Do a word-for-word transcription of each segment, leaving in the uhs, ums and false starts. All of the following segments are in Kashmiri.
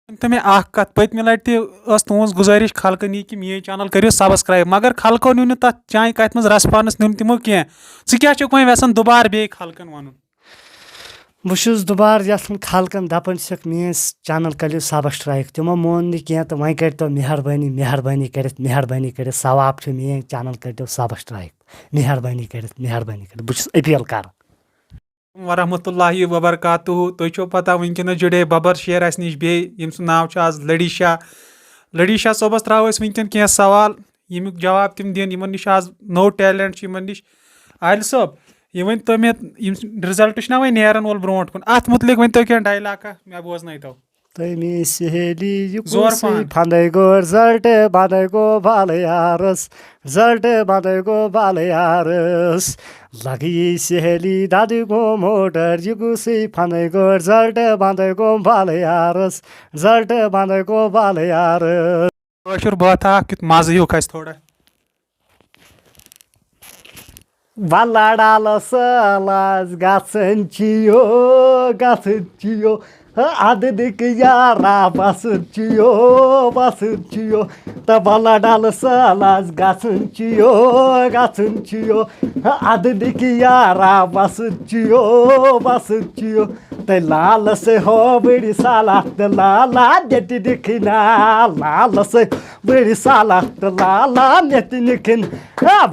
تہٕ مےٚ اکھ کتھ، پٔتمہِ لٹہِ تہِ ٲس تُہنٛز گُزٲرِش خلقن یہِ کہِ میٲنۍ چینل کٔرِو سبسکرایب، مگر خلقو نیوٗ نہٕ تتھ چانہِ کتھِ منٛز ریسپانس نیوٗ نہٕ تِمو کینٛہہ۔ ژٕ کیٛاہ چھُکھ وۄنۍ یژھان دُبارٕ بیٚیہِ خلقن ونُن؟ بہٕ چھُس دُبارٕ یژھان خلقن دپان چھُسکھ میٲنۍ چینل کٔرِو سبسکرایب، تِمو مون نہٕ کینٛہہ، تہٕ وۄنۍ کٔرتو مہربٲنی، مہربٲنی کٔرِتھ، مہربٲنی کٔرِتھ، ثواب چھُ میٲنۍ چینل کٔرتو سبسکرایب، مہربٲنی کٔرِتھ، مہربٲنی کٔرِتھ، بہٕ چھُس اپیل کران۔ ورحمۃ اللہ وبرکاتہ۔ تُہۍ چھو پتہ وٕنکیٚنس جُڑے ببر شیر اسہِ نِش بیٚیہِ، ییٚمۍ سُنٛد ناو چھُ آز لڑی شاہ۔ لڑی شاہ صٲبس ترٛاوو أسۍ وٕنکیٚن کینٛہہ سوال، ییٚمیُک جواب تِم دِن، یِمن نِش آز نوٚو ٹیلنٹ چھُ یِمن نِش۔ عادل صٲب، یہِ ؤنۍ تو مےٚ، یِم رِزلٹ چھُنہ وۄنۍ نیران وول برونٛٹھ کُن، اتھ مُتعلق ؤنۍ تو کینٛہہ ڈایلاگا، مےٚ بوزنٲیتو۔ تٔمی سہیلی یہِ زور کُسٕے پہن۔ پھندے گوٚو رزلٹ بندے گوٚو بالہٕ یارس، رزلٹ بندے گوٚو بالہٕ یارس۔ لگی سہیلی ددِ گوٚو موٹر یہِ کُسٕے پھندے گوٚو رزلٹ بندے گوٚو بالہٕ یارس، رزلٹ بندے گوٚو بالہٕ یارس۔ کٲشُر بٲتھا اکھ کیُتھ مزٕ ہیوٗ کھسہِ تھوڑا۔ ولہ ڈالس لاز گژھن چیو، گژھن چیو۔ ادٕ دِکھ یارا وسن چیو، وسن چیو۔ تہٕ ولہ ڈالس لاز گژھن چیو، گژھن چیو۔ ادٕ دِکھ یارا وسن چیو، وسن چیو۔ تہٕ لالس ہو بڑی سالہ تہٕ لالا دِتہِ دِکھ نا۔ لالس بڑی سالہ تہٕ لالا مےٚ تہِ نِکھن۔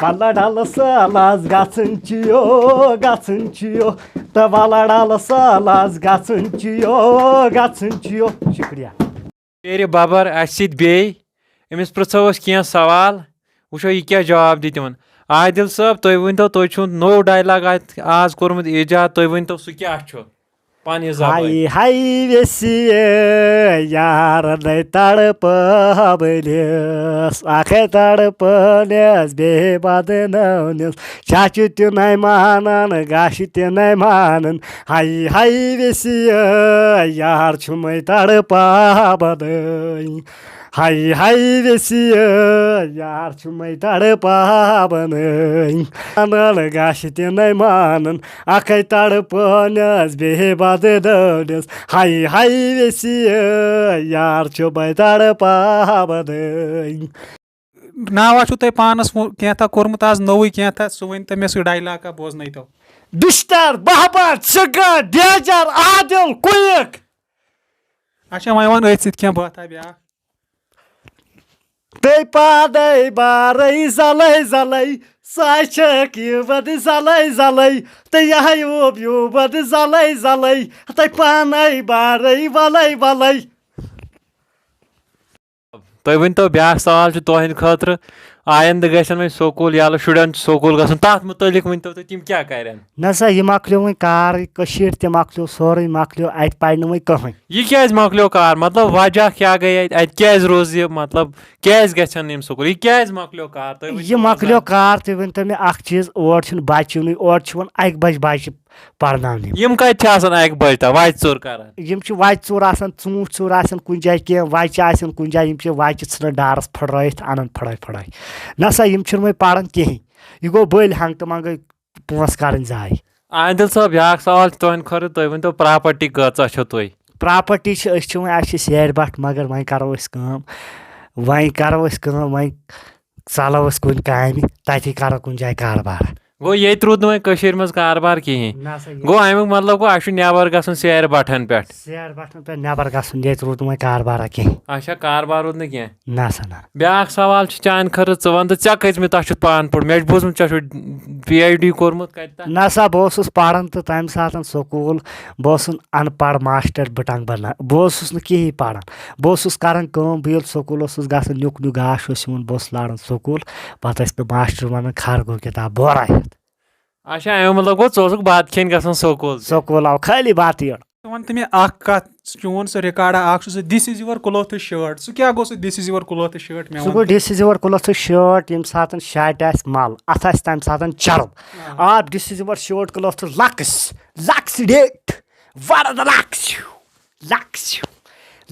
ولہ ڈلس لاز گژھن چیو، گژھن چیو۔ تہٕ ولہ ڈلس لاز گژھن چیو، گژھن چیو۔ شکریہ۔ شیرِ ببر اسہِ سۭتۍ بیٚیہِ، أمِس پرژھو أسۍ کینٛہہ سوال، وٕچھو یہِ کیٛاہ جواب دِ تِمن۔ عادل صٲب، تُہۍ ؤنۍتو، تُہۍ چھُو نوٚو ڈایلاگ اتھ آز کوٚرمُت ایجاد، تُہۍ ؤنۍتو سُہ کیٛاہ چھُ پننہِ زبٲنۍ؟ ہاے ہاے ویسی یار نے تڑپٲوِس، اکھے تڑپٲنِس بیٚیہِ بدنٲونِس، چچہِ تہِ نے مانان، گاشہِ تہِ نے مانان۔ ہاے ہاے ویسی یار چھُ مے تڑپاوان۔ ہاے ہاے ویسی یار چھُ مے تڑپاوان۔ انل گاشہِ تہِ نے مانان، اکھے تڑپٲنِس بیٚیہِ بدنٲونِس۔ ہاے ہاے ویسی یار چھُ مے تڑپاوان۔ ناوا چھُو تۄہہِ پانس وُ-، کینٛہہ تھا کوٚرمُت آز نوٚوُے کینٛہہ تھا، سُہ ؤنۍ تو مےٚ، سُہ ڈایلاگا بوزنٲیتو۔ بشتر، بہبر، چکر، ڈیجر، عادل، کُیک۔ اچھا، وۄنۍ وَن أتھۍ سۭتۍ کینٛہہ بٲتھا بیٛاکھ۔ تہٕ پادے بارے زلے زلے، سۄ چھکھ یہِ وَدٕ زلے زلے، تہٕ یہِ ہیوٗب یوٗبد زلے زلے، تہٕ پانے بارے ولے ولے۔ تُہۍ ؤنۍ تو، بیٛاکھ سوال چھُ تُہنٛدِ خٲطرٕ، آیندٕ گژھن وۄنۍ سکوٗل یَلہٕ، شُرٮ۪ن چھُ سکوٗل گژھُن، تَتھ مُتعلِق ؤنۍ تو تُہۍ، تِم کیٛاہ کَرن؟ نہ سا، یہِ مۄکلیو وۄنۍ کارٕے، کٔشیٖر تہِ مۄکلیو، سورُے مۄکلیو، اَتہِ پَرِ نہٕ وۄنۍ کٕہٕنۍ۔ یہِ کیٛازِ مۄکلیو کار؟ مطلب، وجہ کیٛاہ گٔے اَتہِ؟ اَتہِ کیٛازِ روٗز یہِ؟ مطلب، کیٛازِ گژھن نہٕ یِم سکوٗل؟ یہِ کیٛازِ مۄکلیو کار؟ تُہۍ ؤنۍ یہِ تو مۄکلیو مےٚ۔ کار، تُہۍ ؤنۍ تو مےٚ اَکھ چیٖز، اور چھُنہٕ بَچہٕ یِونٕے، اور چھُ یِوان اَکہِ بَجہِ بَچہٕ پرناونہِ۔ یِم کتہِ چھِ آسان اکہِ بجہِ تام وتہِ ژوٚر کران؟ یِم چھِ وتہِ ژوٚر آسان، ژوٗنٛٹھۍ ژوٚر آسن کُنہِ جایہِ، کینٛہہ وچہِ آسن کُنہِ جایہِ، یِم چھِ وچہِ ژھٕنان ڈارس پھٕٹرٲیِتھ، انان پھٕٹرٲے پھٕٹرٲے۔ نہ سا، یِم چھِنہٕ وۄنۍ پران کِہینۍ۔ یہِ گوٚو بٔلۍ ہنٛگتہٕ منٛگے پونٛسہٕ کرٕنۍ ضایع۔ عادل صٲب، بیاکھ سوال چھُ تُہنٛدِ خٲطرٕ، تُہۍ ؤنۍتو، پراپرٹی کۭژاہ چھو تُہۍ؟ پراپرٹی چھِ، أسۍ چھِ وۄنۍ، اَسہِ چھِ سیرِ بٹھ، مگر وۄنۍ کرو أسۍ کٲم، وۄنۍ کرو أسۍ کٲم، وۄنۍ ژلو أسۍ کُنہِ کامہِ، تتی کرو کُنہِ جایہِ کاربار۔ گوٚو ییٚتہِ روٗد نہٕ وۄنۍ کٔشیٖرِ منٛز کاربار کِہیٖنۍ۔ نہ سا، ییٚتہِ گوٚو اَمیُک مطلب گوٚو اَسہِ چھُ نٮ۪بر گژھُن سیرِ بٹھن پٮ۪ٹھ۔ سیر بٹھن پٮ۪ٹھ نٮ۪بر گژھُن، ییٚتہِ روٗد نہٕ وۄنۍ کاربارا کِہیٖنۍ۔ اچھا، کاربار روٗد نہٕ کینٛہہ۔ نہ سا نہ۔ بیٛاکھ سوال چھُ چانہِ خٲطرٕ، ژٕ وَن تہٕ، ژےٚ کٔژمہِ تَتھ چھُتھ پانہٕ پوٚرمُت؟ مےٚ چھُ بوٗزمُت ژےٚ چھُتھ پی ایچ ڈی کوٚرمُت، کَتہِ تَتھ؟ نہ سا، بہٕ اوسُس پران تہٕ تَمہِ ساتہٕ سکوٗل، بہٕ اوسُس اَن پَڑھ ماسٹر، بہٕ ٹنٛگ بَناو، بہٕ اوسُس نہٕ کِہیٖنۍ پران۔ بہٕ اوسُس کران کٲم، بہٕ ییٚلہِ سکوٗل اوسُس گژھان، نیُک نیُک گاش اوس یِوان، بہٕ اوسُس لاران سکوٗل، پتہٕ ٲسۍ مےٚ ماسٹر ونان، "کھر گوٚو کِتاب بورا ہٮ۪تھ۔" اچھا، اَمیُک مطلب گوٚو، ژٕ اوسُکھ بتہٕ کھٮ۪نۍ گژھان سکوٗل تہِ؟ سکوٗل آو خٲلی بتہٕ یوٚڑ۔ ژٕ وَن تہٕ مےٚ اکھ کتھ، چون سُہ ریکارڈا اکھ چھُ سُہ This is your cloth shirt، سُہ کیٛاہ گوٚو سُہ This is your cloth shirt؟ مےٚ سُہ وَن گوٚو تہٕ۔ This is your cloth shirt، ییٚمہِ ساتہٕ شاٹہِ آسہِ مل، اتھ آسہِ تمہِ ساتہٕ چرٕب۔ آ۔ آ، this is your shirt cloth looks, looks date, what the looks you, looks you,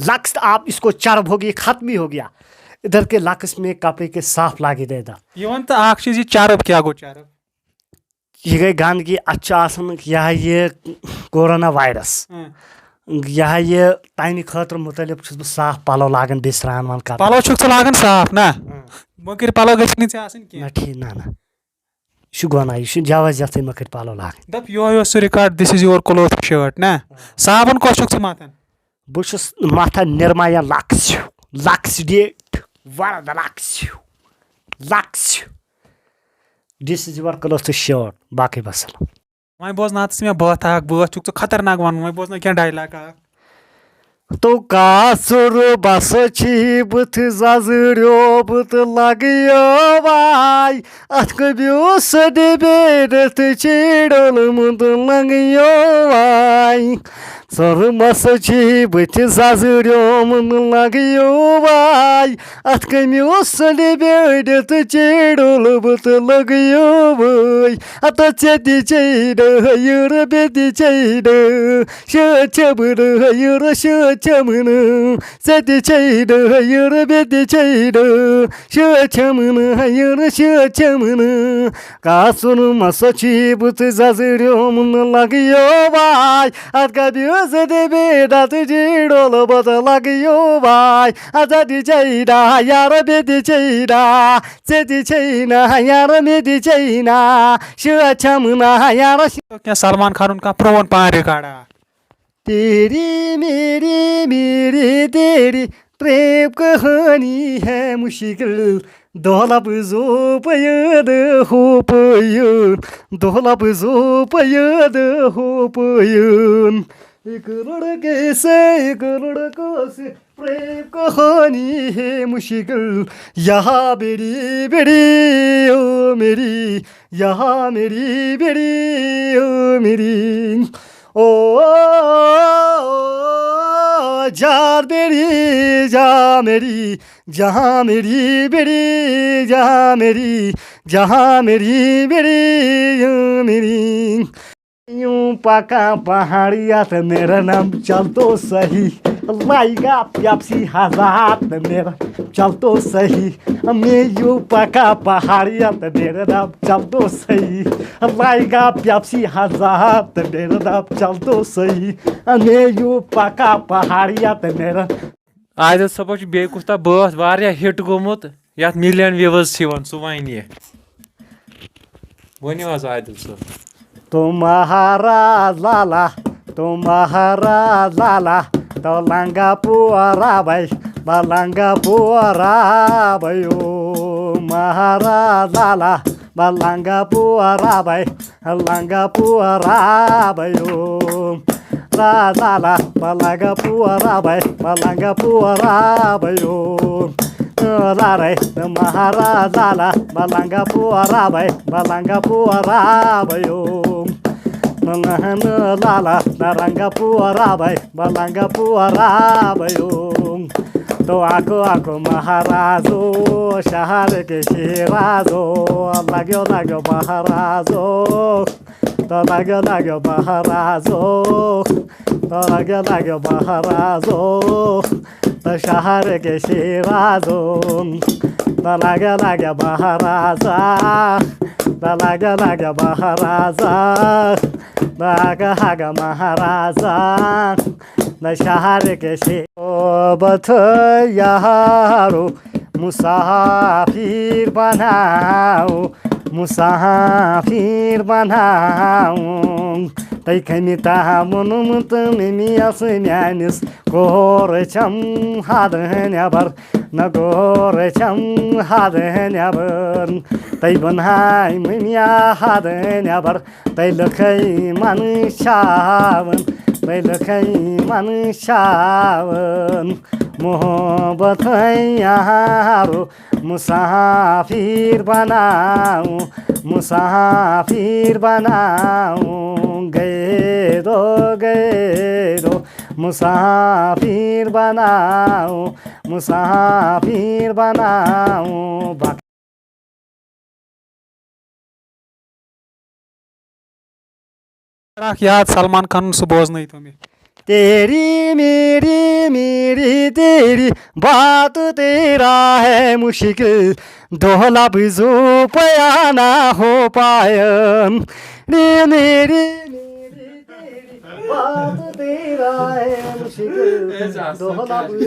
looks, آپ اس کو چرب ہو گئی، ختم ہی ہو گیا۔ ادھر کے لکس میں کپڑے کے صاف لاگے دے دا۔ یہِ وَن تہٕ اکھ چیٖز، یہِ چرٕب کیٛاہ گوٚو چرٕب؟ یہِ گٔے گنٛدگی، اتھ چھُ آسان یہِ ہا یہِ کورونا وایرس۔ ہاں۔ یہِ ہا یہِ تَمہِ خٲطرٕ مُتعلِق چھُس بہٕ صاف پَلو لاگان، بیٚیہِ سرٛان وان کران۔ پلو چھُکھ ژٕ لاگان صاف نا؟ مۄکٕرۍ پلو گژھِ نہٕ ژےٚ آسٕنۍ کینٛہہ۔ نہ، ٹھیٖک، نہ، نہ، یہِ چھُ گۄناہ، یہِ چھُنہٕ جواز یَتھ مۄکٕرۍ پَلو لاگٕنۍ۔ دپ یہوے اوس سُہ record, this is your clothes shirt نا؟ صابن کۄس چھُکھ ژٕ متھان؟ بہٕ چھُس متھان نِرمایا لکس، لکس ڈیٹ، ورد looks, looks, this is your clothes shirt، باقٕے وسلام۔ وۄنۍ بوز نا ژٕ مےٚ بٲتھ اکھ، بٲتھ چھُکھ ژٕ خطرناک ونان، وۄنۍ بوز نا کینٛہہ ڈایلاگ اکھ۔ تو کاسُر بسہٕ چھی بٕتھِ ززٕریومُت لگیو واے، اتھ کٔمیو سُہ ڈبیرتھ چیٖڑُلمُت لگیو واے۔ ژٕر مسہٕ چھی بٕتھِ ززٕریومُت لگیو واے، اتھ کٔمیو سُہ ڈبیرتھ چیٖڑُلمُت لگیو واے۔ ہتو ژےٚ تہِ چیٚیہِ نہٕ ہیٚیِر، مےٚ تہِ چیٚیہِ نہٕ شٲدۍ چھَمہٕ نہٕ ہیٚیِر، شٲدۍ چھَمہٕ نہٕ۔ ژےٚ تہِ چیٚیہِ نہٕ ہیٚیِر، مےٚ تہِ چیٚیہِ نہٕ شٲدۍ چھَمہٕ نہٕ ہیٚیِر، شٲدۍ چھَمہٕ نہٕ۔ کاسُر مسا چھی بُتھِ ززٕریومُت لگیو واے۔ اتھ کٔمیو سُہ ڈبیرتھ چیٖڑُلمُت لگیو واے۔ اتھ ژےٚ تہِ چیٚیہِ نہٕ یارٕ، مےٚ تہِ چیٚیہِ نہٕ ژےٚ تہِ چیٚیہِ نہٕ یارٕ، مےٚ تہِ چیٚیہِ نہٕ شٲدۍ چھَمہٕ نہٕ یارٕ۔ کینٛہہ سلمان خانُن کانٛہہ پرون پان ریکارڈا؟ تیری میری میری تیری پریم کہانی ہے مشکل، دولب زوپ یاد ہو پین، دولب زوپ یاد ہو پین۔ ایک لڑکے سے ایک لڑکا سے پریم کہانی ہے مشکل، یہاں میری بیڑی او میری، یہاں میری بیڑی او میری، او جان میری، جان میری، جہاں میری بیڑی، جہاں میری، جہاں میری بیڑی او میری۔ یوں پکان پہاڑیت میرا نام چل تو صحیح، لائے گا پیپسی ہزار میرا چل تو صحیح۔ میں یوں پکا پہاڑیت میرا نام چل تو صحیح، لائے گا پیپسی ہزار میرا نام چل تو صحیح۔ میں یوں پکا پہاڑیت میرا عادل صٲبَس چھُ بیٚیہِ کُس تام بٲتھ واریاہ ہِٹ گوٚمُت، یَتھ مِلیَن وِوٕز چھِ یِوان، سُہ وَنہِ یہِ۔ ؤنِو حظ عادل صٲب۔ تمہارا لالا، تمہارا لالا، تو لنگا پورا بھائی، بلنگا پورا بھائی، او مہارا لالا، بلنگا پورا بھائی، لنگا پورا بھائی، او را لالا، بلنگا پورا بھائی، بلنگا پورا بھائی، او لارے مہارا لالا، بلنگا پورا بھائی، بلنگا پورا بھائی، او نہن لالا، نرنگا پورا بھائی، بلنگا پورا بھائی، او تو آکو آکو مہارازو، شہر کے شیرازو، لگیو لگیو مہارازو، تو لگیو لگیو مہارازو، تو لگیو لگیو مہارازو، تو شہر کے شیرازو، تو لگیو لگیو مہارازا، تو لگیو لگیو مہارازا، تو آگا آگا مہارازا، تو شہر کے شیر بتھ یارو مسافر بناو، مسافر بناو۔ تۄہہِ کٔمۍ تام ووٚنمُت مٔمی ٲس میٛٲنِس، کوٗر چھَم حدٕ نٮ۪بر، نہ کوٗر چھَم حدٕ نٮ۪بر۔ تۄہہِ بناے مٔمیا حدٕ نٮ۪بر، تۄہہِ لُکھے منشاوان، تۄہہِ لُکھے منشاوان۔ محبت یارو مسافر بناو، مسافر بناو۔ گئے دو، گئے دو، مسافر بناو، مسافر بناو۔ اکھ یاد سلمان خانُن، سُہ بوزنٲیتو مےٚ۔ تیری میری میری تیری بات، تیرا ہے مشکل، دو لفظوں پہ آنا ہو پائے۔ میری میری میری تیری بات تیرا ہے مشکل، اے جا، سُہ دۄہلا کیٛاہ چھُ؟